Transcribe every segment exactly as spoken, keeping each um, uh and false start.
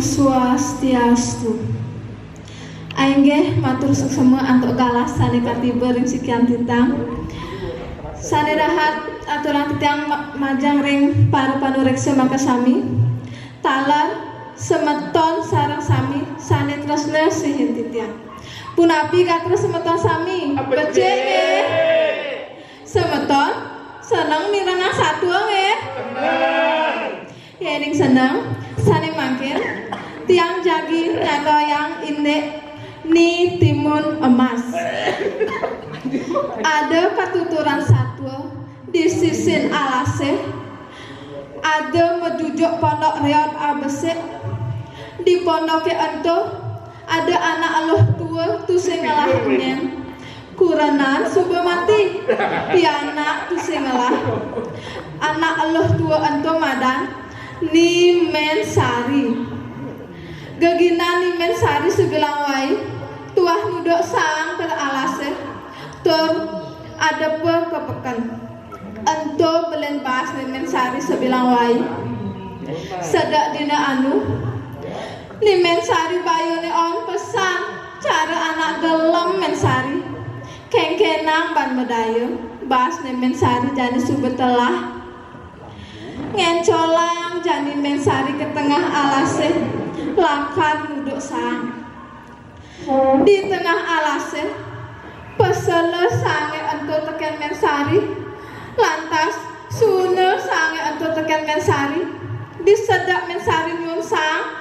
Swastiastu. Inggih matur suksma antuk galah sane katiba ring sikian titiang. Sane dahat aturang titiang ma-, majeng ring para panureksa makasami. Taler semeton sareng sami sane tresna sihin titiang. Punapi gatra semeton sami? Becik, nggih? Semeton seneng mirengang satua, nggih? Seneng. Yening seneng, sane mangkin tiang jagi nyatayang indik Ni Timun Emas. Ada katuturan satua di sisin alase, ada majujuk pondok reot abesik. Di pondoke ento ada anak eluh tua tusing ngelah men. Kurenan suba mati, pianak tusing ngelah. Anak eluh tua ento madan Ni Men Sari. Geginan Ni Men Sari sabilang wai tuah nuduk saang ka alase tur adepa ka peken. Ento belen baas Ni Men Sari sabilang wai. Sedek dina anu, Ni Men Sari bayune on pesan cara anak gelem Men Sari. Kengkenang ban madaya, baas Ni Men Sari jani suba telah. Ngencolang jani Men Sari ka tengah alase, lakar nuduk saang. Di tengah alase, pasela saange ento teken Men Sari, lantas suuna saange ento teken Men Sari. Disedek Men Sari nyuun saang,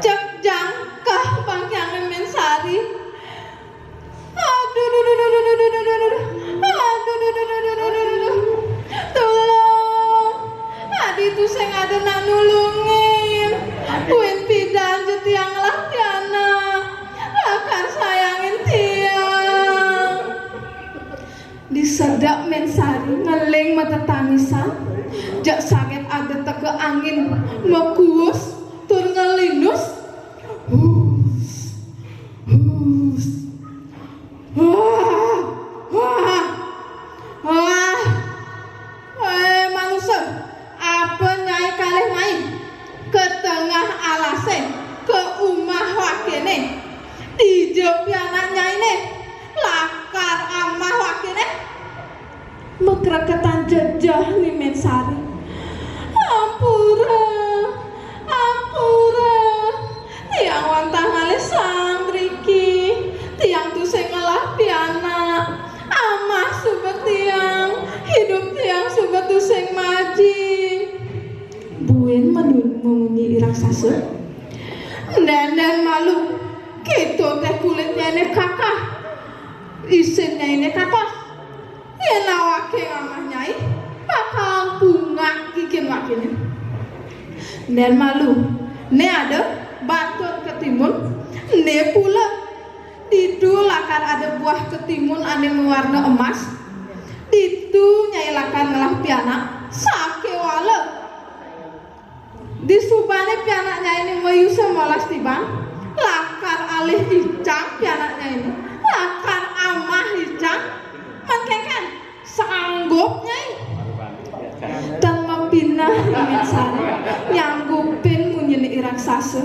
jeg jangkeh bangkiange Men Sari. Aduh, duh, duh, duh, duh, duh, duh, duh, duh, duh, duh. Aduh, duh, duh, duh, duh, duh, duh, duh, duh. Tulung. Adi tusing ada nak nulungin. Buin pidan ja tiang ngelah pianak. Lakar sayangin tiang. Disedek Men Sari ngeling matetangisan. Jeg saget ada teka angin makuus tur ngelinus. Hus. Hus. Wah, wah, wah. Eh, manusa, apa nyai kalih mai? Ka tengah alase, ka umah wakene. Dija pianak nyaine? Lakar amah wakene. Makreketan jejeh Ni Men Sari. Ampura, ampura. Tiang wantah ngalih saang driki. Tiang tusing ngelah pianak. Amah suba tiang, idup tiang suba tusing maji. Buin menu-, mamunyi I Raksasa. Nden-nden malu. Keto te kulitnyaine kakah. Isinnyaine katos. Yen awake ngamah nyai, bakal pungak giginé. Nden malu, né ada batun ketimun, né pula. Ditu lakar ada buah ketimun ané mawarna emas. Ditu nyai lakar ngelah pianak, sakéwala. Disubané pianak nyainé mayusa molas tiban, lakar alih icang pianak nyainé, lakar amah icang, mén kénkén, sanggup nyai. Tan mapineh Ni Men Sari nyanggupin munyiné I Raksasa.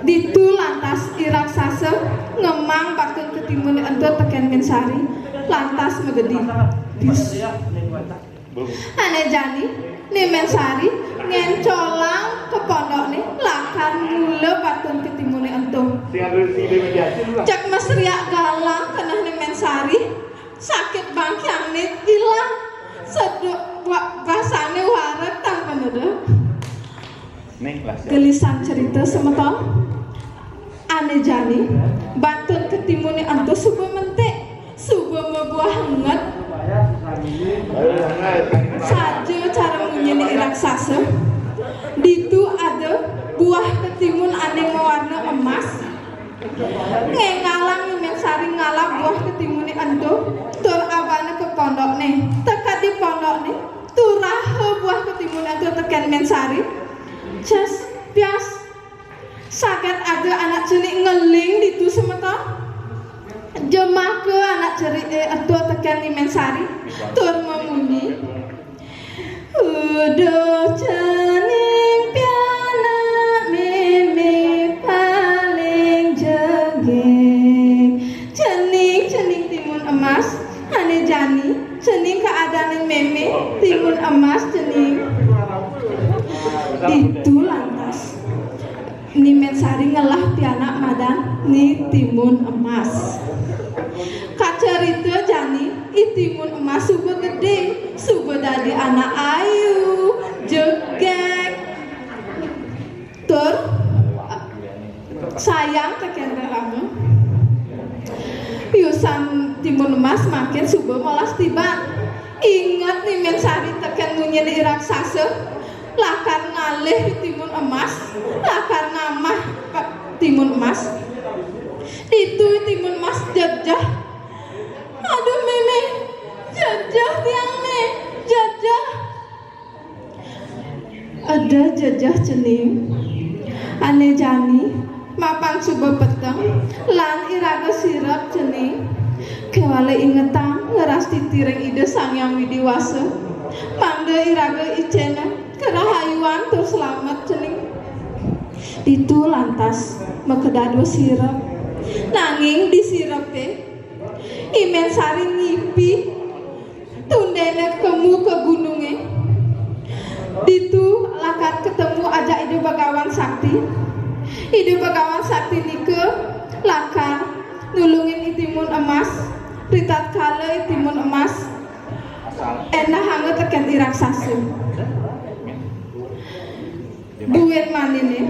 Ditu lantas I Raksasa ngemang batun ketimuné ento tekén Men Sari, lantas magedi. Ané jani, Ni Men Sari ngéncolang ka pondokné lakar ngula batun ketimuné ento. Cék masriak galang keneh Ni Men Sari, sakit bangkiangné ilang. Seduk wa-, basané wareg tan paneda. Gelisan cerita semeton. Ané jani, batun ketimuné ento suba mentik, suba mabuah enget. Saja cara munyiné I Raksasa. Ditu ada buah ketimun ané mawarna emas. Ngéngalang Ni Men Sari ngalap buah ketimuné ento, tur abana ka pondokné. Teked di pondokné, turaha buah ketimun ento tekén Men Sari. Ces, pias, saget ada anak cenik ngeling ditu semeton. Jemaka anak cenik, eh, ento tekén Ni Men Sari, tur mamunyi, "Uduh cening Mas cening. Ditu lantas Ni Mén Sari ngelah pianak madan Ni Timun Emas. Kacarita jani, I Timun Emas suba gedé, suba dadi anak ayu, jegég. Tur sayang tekén rerama. Yusan Timun Emas mangkin suba molas tiban. Inget Ni Mén Sari tekén munyin I Raksasa, lakar ngalih I Timun Emas, lakar ngamah Timun Emas. Ditu I Timun Emas jejeh. Aduh, mémé, jejeh tiang né, jejeh. Eda jejeh cening. Ané jani, mapan suba peteng, lan iraga sirep cening. Kéwala ingetang ngrastiti ring Ida Sang Hyang Widi Wasa, mangda iraga icénang karahayuan tur slamet cening. Ditu lantas makadadua sirep. Nanging di sirepé, I Mén Sari ngipi tundéna kemu ka gunungé. Ditu lakar katemu ajak Ida Bagawan Sakti. Ida Bagawan Sakti nika lakar nulungin I Timun Emas, ritatkala I Timun Emas éndahanga tekén I Raksasa. Buin maniné,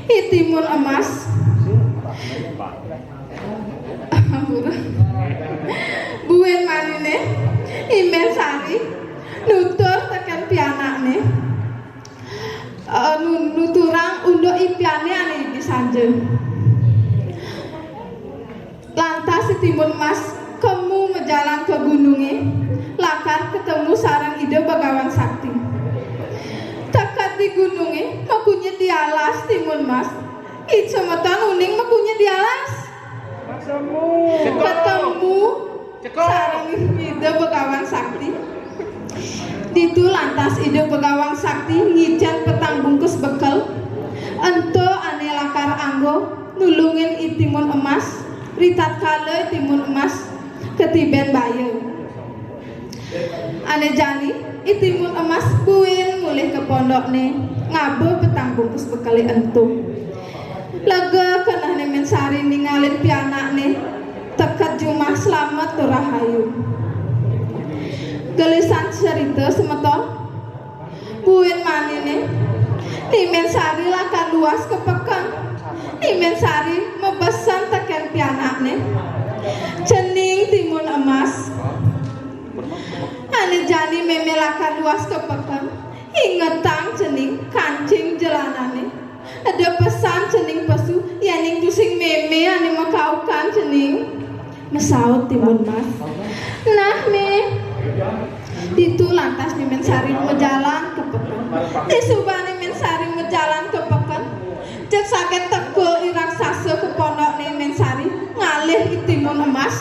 I Timun Emas. Ampura. Buin maniné, I Mén Sari nutur tekén pianakné. Eh, nu-, nuturang unduk ipiané ané di sanja. Lantas I Timun Emas kemu majalan ka gunungé, lakar katemu sareng Ida Bagawan Sakti. Teked di gunungé, makunyit di alas Timun Emas. Ih, semeton uning makunyit di alas. Katemu sareng Ida Bagawan Sakti. Ditu lantas Ida Bagawan Sakti ngicén petang bungkus bekel. Ento ané lakar anggo nulungin I Timun Emas, ritatkala I Timun Emas katibén baya. Ané jani, I Timun Emas buin mulih ka pondokné, ngaba petang bungkus bekelé ento. Lega kenehné Mén Sari ningalin pianakné, teked jumah slamet tur rahayu. Gelisan cerita semeton, buin maniné, Ni Mén Sari lakar luas ka peken. Ni Mén Sari mabesen tekén pianakné, cening Timun Emas. Ané jani mémé lakar luas ka peken, ingetang cening kancing jelanané. Eda pesan cening pesu, yéning tusing mémé ané makaukan cening. Masaut Timun Mas. Nah, Mé. Ditu lantas Ni Mén Sari majalan ka peken. Disubané Mén Sari majalan ka peken, jeg saget teka I Raksasa ka pondokné Mén Sari, ngalih I Timun Emas.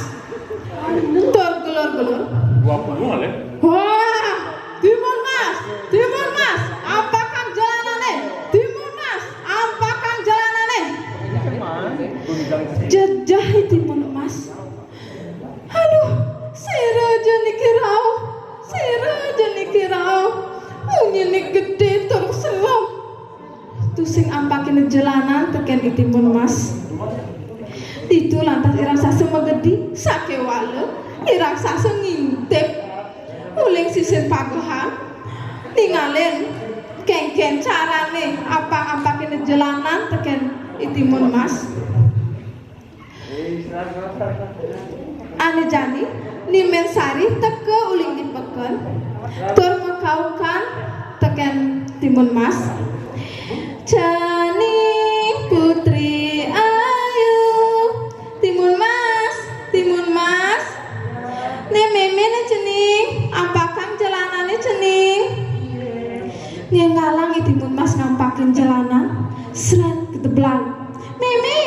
Tur gelur-gelur. Dua puluh ngalih. Wah, Timun Mas, Timun Mas, ampakang jelanané. Timun Mas, ampakang jelanané. Jejeh I Timun Emas. Aduh, sira ja niki rauh, sira ja niki rauh. Munyiné gedé tur serem. Tusing ampakina jelanan tekén I Timun Mas. Ditu lantas I Raksasa magedi, sakéwala I Raksasa ngintip uling sisin pagehan, ningalin kénkén carané ampang-ampakina jelanan tekén I Timun Mas. Ané jani, Ni Mén Sari teka uling di peken, tur makaukan tekén Timun Mas. Cening putri ayu, Timun Mas, Timun Mas. Né mémé né cening, ampakang jelanané cening. Ngénggalang I Timun Mas ngampakin jelanan, srét keteblang. Mémé,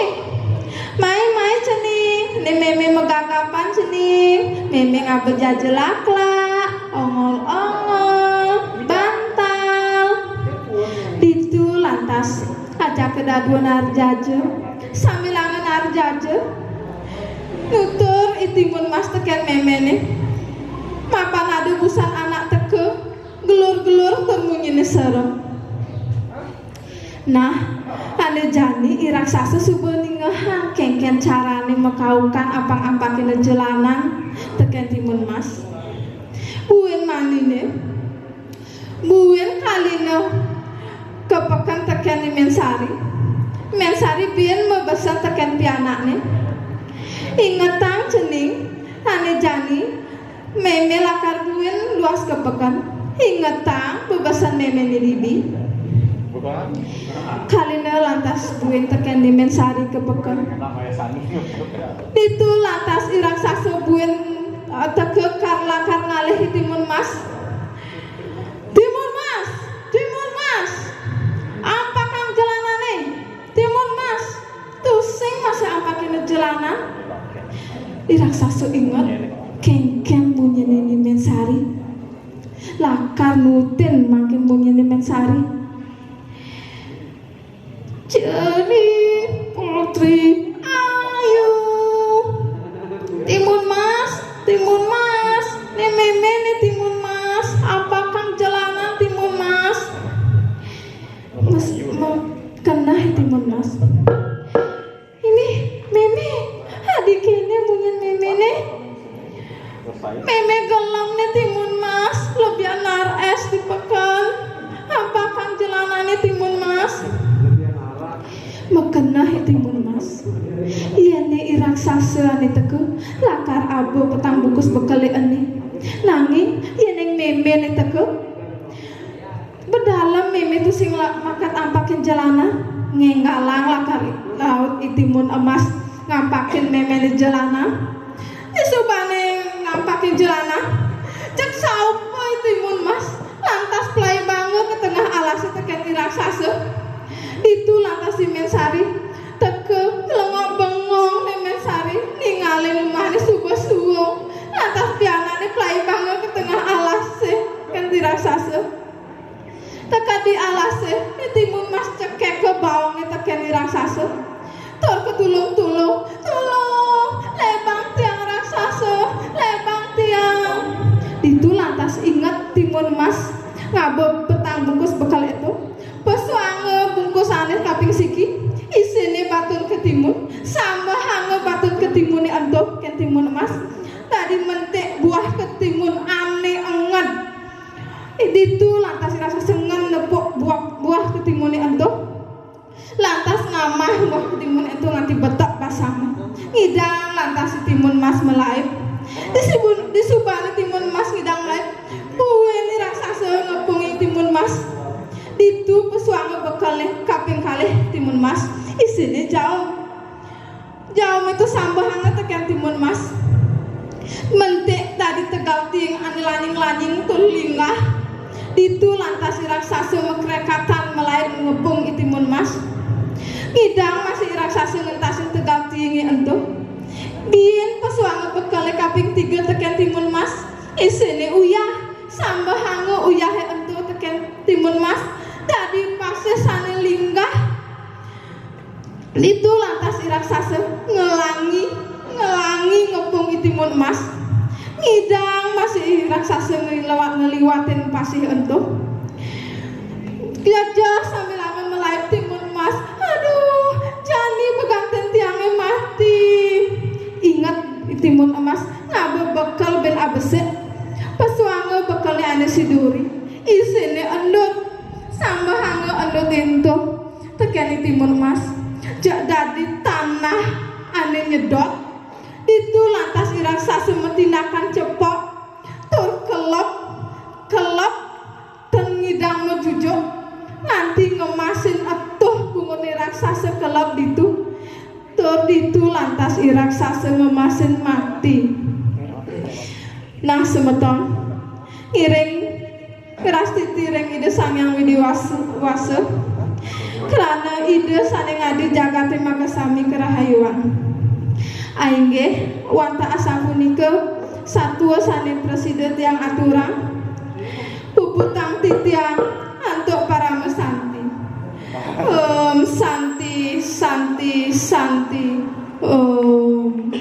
mai, mai cening, né mémé magagapan cening, mémé ngaba jaja laklak, ongol-ongol, bantal. Ditu lantas ajaka dadua naar jaja, sambilanga naar jaja. Nutur I Timun Mas tekén méméné. Mapan ada busan anak teka, serem. Nah, ané jani I Raksasa suba ningehang kénkén carané makaukan ampak-ampakin jelanan tekén Timun Mas. Buin maniné, buin kalina ka peken tekén Ni Mén Sari. Mén Sari buin mabesen tekén pianakné. Ingetang cening, ané jani mémé lakar buin luas ka peken. Ingetang bebesen méméné dibi. Kalina lantas buin tekén Ni Mén Sari ka peken. Ditu lantas I Raksasa buin, eh, teka kar lakar ngalih I Timun Mas. "Timun Mas, Timun Mas, ampakang jelanané, Timun Mas, tusing masih ampakin jelanan." I Raksasa inget kénkén munyiné Ni Mén Sari. Lakar nutin mangkin munyiné Ni Mén Sari. "Jani Putri Ayu. Timun Mas, Timun Mas, né mémé né Timun Mas, ampakang jelanan Timun Mas." Mes, me-, keneh Timun Mas. "Ini mémé, adi kéné munyin méméné. Mémé gelem né Timun Mas, lebihan nares di peken. Ampakang jelanané Timun Mas." Makeneh I Timun Mas. Yén né I Raksasa ané teka, lakar aba petang bungkus bekelé ené. Nanging yén né mémé né teka, bedalem mémé tusing la-, maket ampakin jelanan, ngénggalang lakar laut I Timun Mas ngampakin méméné jelanan. Disubané ngampakin jelanan, jeg saupa I Timun Mas, lantas plaibanga ka tengah alasé tekén I Raksasa. Ditu lantas Ni Mén Sari teka, nglengok bengong Ni Mén Sari, ningalin umahné suba suung. Lantas pianakné plaibanga ka tengah alasé tekén I Raksasa. Teka di alasé, I Timun Mas cekek ka baongé tekén I Raksasa. Tur katulung-tulung, "Tulung, lebang tiang Raksasa, lebang tiang." Ditu lantas inget Timun Mas ngaba petang bungkus bekel ento. Pesuanga bungkusané kaping siki, isiné batun ketimun, sambehanga batun ketimuné ento, kén Timun Mas. Dadi mentik buah ketimun ané enget. Ditu lantas I Raksasa ngen nepuk buah, buah ketimuné ento. Lantas ngamah buah ketimun ento nganti betek basangné. Ngidang lantas I Timun Mas malaib. Disubun-, disubané Timun Mas ngidang malaib, buin I Raksasa ngepung I Timun Mas. Ditu pesuanga bekelé kaping kalih Timun Mas, isiné jaum. Jaum ento sambehanga tekén Timun Mas. Mentik dadi tegal tiing ané lanying-lanying tur linggah. Ditu lantas I Raksasa makrekatan malaib ngepung I Timun Mas. Ngidang masih I Raksasa ngentasin tegal tiingé ento. Buin pesuanga bekelé kaping tiga tekén Timun Mas, isiné uyah, sambehanga uyahé ento tekén Timun Mas, dadi pasih sané linggah. Ditu lantas I Raksasa ngelangi, ngelangi ngepung I Timun Mas. Ngidang masih I Raksasa ngelewat, ngeliwatin pasih ento. Jejeh sambilanga malaib Timun Mas. "Aduh, jani beganten tiangé mati." Inget I Timun Mas ngaba bekel buin abesik. Pesuanga bekelé ané siduri, isiné endut. Sambehanga endut ento tekén I Timun Mas, jeg dadi tanah ané nyedot. Ditu lantas I Raksasa matindakan cepok tur kelep, kelep, ten ngidang majujuk, nganti ngemasin etuh bunguné I Raksasa kelep ditu. Tur ditu lantas I Raksasa ngemasin mati. Nah, semeton, ngiring ngrastiti ring Ida Sang Hyang Widhi Wasa, Wasa, krana Ida sané ngadi jagaté makasami karahayuan. Ainggih, wantah asapunika satua sané prasida tiang aturang, puputang titiang antuk parama santi. Om Santi, Santi, Santi. Om.